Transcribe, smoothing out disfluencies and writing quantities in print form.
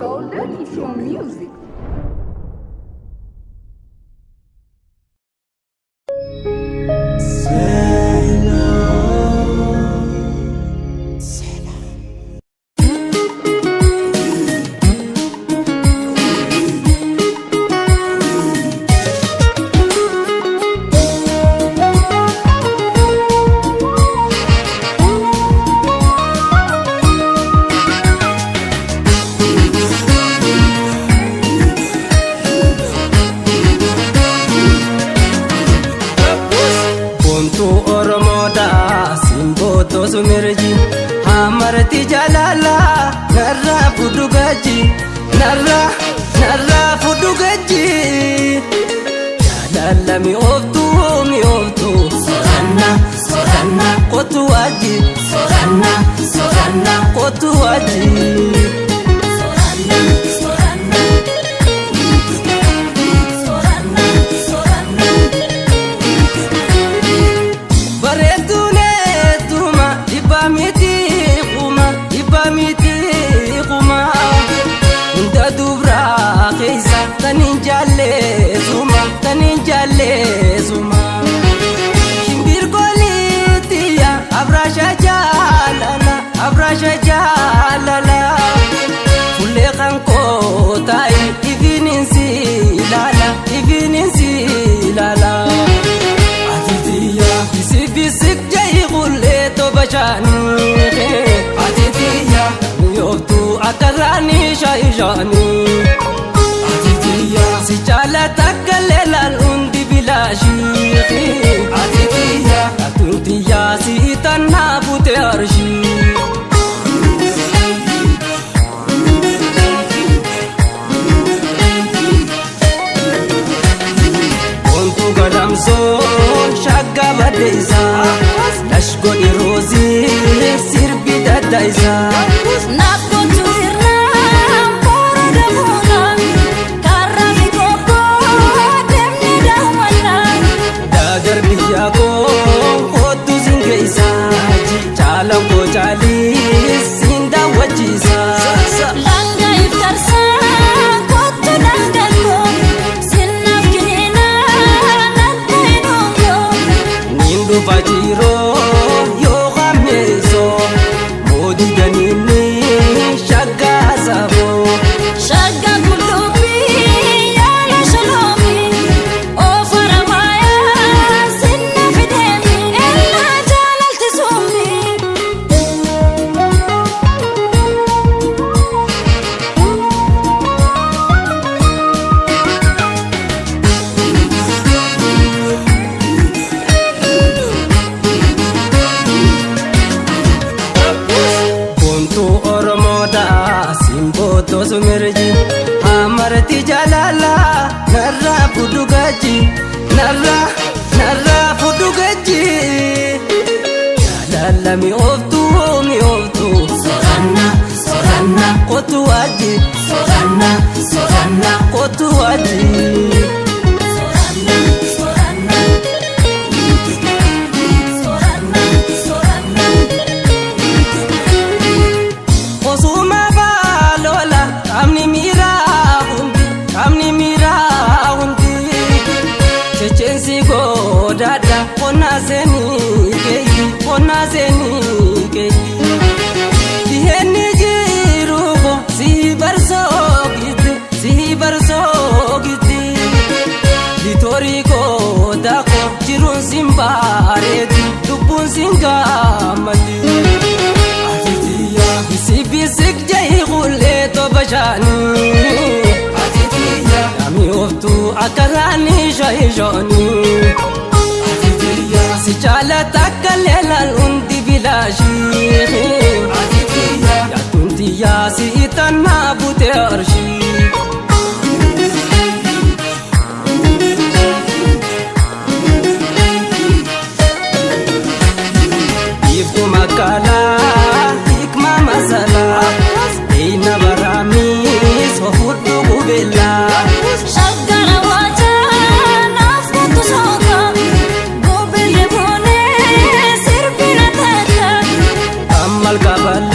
Golden is your music. Boontuu Oromoodhaa simboo sumirji hamarti jaalalaa narraa fudhu gaji narraa narraa fudhu gaji jaalala mi'ooftuu mi'ooftuu soranna soranna kootu waji soranna soranna kootu waji. Bareeduun eetuma dhibbaa miti kuma dhibbaa miti kuma hunda dubraa keessa tan hin jaalleessuma tan hin jaalleessuma. Shimbirgoolitiya abraasha jaalala abraasha jaalala fuullee kan koota'i ifiniin si ilaala ifiniin si ilaala. Atitiya bisi bisik jayi kulle to bashani Atitiya mi'ooftu akarraani shaayishaani Atitiya si jaalata galeelaan hundi bilaashi Atitiya atuntiya si tannaa bute arshii. Boontuu galamsoo shagga baddeessaa lash godhi roozii sirbi dadda'isaa. Naaf gochuu irraa boora gamoona karaa fi kookoo deemnee daawwanna. Daagar biyya koo kootu siin geessaa caalaan koo caalii siin daawwachiisaa. Langa iftarsaa kootu dhangal'oo sinnaaf kiniinaa natti hidhongoo. Niin dhufa jiiroo yoo hammeessoo moodii ganiinni shaggaa saboo. Shagga qullubbii yaala shaloomi oofara maayaa sinna fideemi ellaa jaalalti suumi. Boontuu Oromoodhaa simboo sumirji hamarti jaalalaa narraa fudhu gaji narraa narraa fudhu gaji jaalala mi'ooftuu mi'ooftuu soranna soranna kootu waji soranna soranna kootu waji. Osuma baalola qaamni miiraa hundi qaamni miiraa hundi checheensi godhaadha qonnaa seenii keeyi qonnaa seenii keeyi. Biheenni jiru ko si barsoogiti si barsoogiti litorii goodaa ko jiruun sin bareedi lubbuun sin gammadi. Bisi bisik jayi kulle to bashani Atitiya Kami oftu akarani shaayishoni Atitiya Si jaalata galeelaan hundi bilaashi Atitiya Yaatuntiya si itannaa bute arshii. Iftu makaalaa hikma masalaa Eina baraamis fudhu qubeellaa. Shaggara waajaa naaf kootu sooka gobbelle boonee sirbina takka. Ammal qabal.